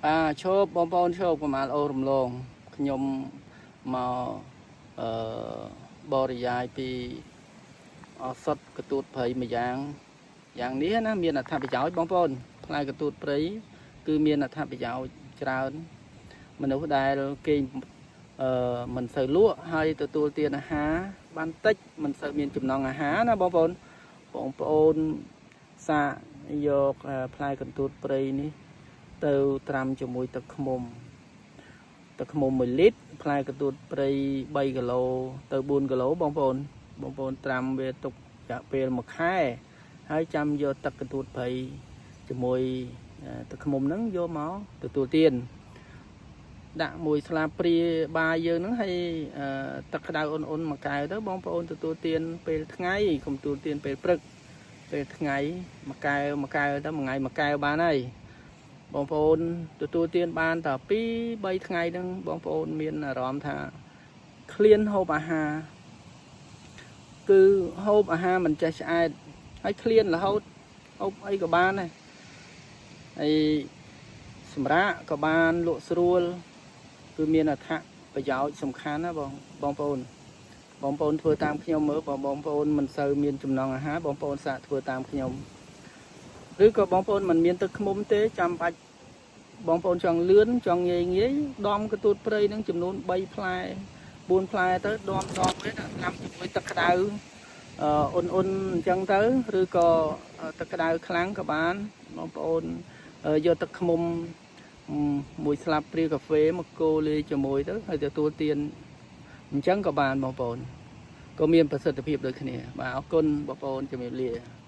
បាទឈប់បងប្អូនឈប់ប្រហែលអូរំលងខ្ញុំមកអឺបរិយាយពីឱសថកទួតព្រៃមួយយ៉ាងយ៉ាងនេះណាមានអត្ថប្រយោជន៍បងប្អូនផ្លែកទួតព្រៃគឺមានអត្ថប្រយោជន៍ច្រើនមនុស្សដែលគេងអឺមិនសូវលក់ហើយទទួលទានអាហារបានតិចមិនសូវមានចំណង់អាហារណាបងប្អូនបងប្អូនសាកយកផ្លែកន្ទួតព្រៃនេះ ទៅត្រាំជាមួយទឹកឃ្មុំទឹកឃ្មុំ1លីត្រផ្លែកន្ទួតព្រៃ3គីឡូទៅ4គីឡូបងប្អូនបងប្អូនត្រាំវាទុករយៈពេល1ខែហើយចាំយកទឹកកន្ទួតព្រៃជាមួយទឹកឃ្មុំហ្នឹងយកមកទទួលទានដាក់មួយស្លាបព្រាបាយយើងហ្នឹងហើយទឹកក្តៅអ៊ុនៗមួយកែវទៅបងប្អូនទទួលទានពេលថ្ងៃកុំទទួលទានពេលព្រឹកពេលថ្ងៃមួយកែវមួយកែវទៅមួយថ្ងៃមួយកែវបានហើយ បងប្អូនទទួលទានបានតែ2 3ថ្ងៃហ្នឹងបងប្អូនមានអារម្មណ៍ថាឃ្លានហូបអាហារគឺហូបអាហារមិនចេះឆ្អែតហើយឃ្លានរហូតហូបអីក៏បានដែរហើយសម្រាប់ក៏បានលក់ស្រួលគឺមានអត្ថប្រយោជន៍សំខាន់ណាបងបងប្អូនបងប្អូនធ្វើតាមខ្ញុំមើលបងបងប្អូនមិនសូវមានចំណង់អាហារបងប្អូនសាកធ្វើតាមខ្ញុំឬក៏បងប្អូនមិនមានទឹកឃ្មុំទេចាំបាច់ បងប្អូនចង់លឿនចង់ងាយងាយដំកទួតព្រៃនឹងចំនួន3ផ្លែ4ផ្លែទៅដំដំវាដាក់ត្រាំជាមួយទឹកក្តៅអឺអ៊ុនអ៊ុនអញ្ចឹងទៅឬក៏ទឹកក្តៅខ្លាំងក៏បានបងប្អូនយកទឹកឃ្មុំមួយស្លាបព្រាកាហ្វេមកកូរលាយជាមួយទៅហើយទទួលទានអញ្ចឹងក៏បានបងប្អូនក៏មានប្រសិទ្ធភាពដូចគ្នាបាទអរគុណបងប្អូនជំរាបលា។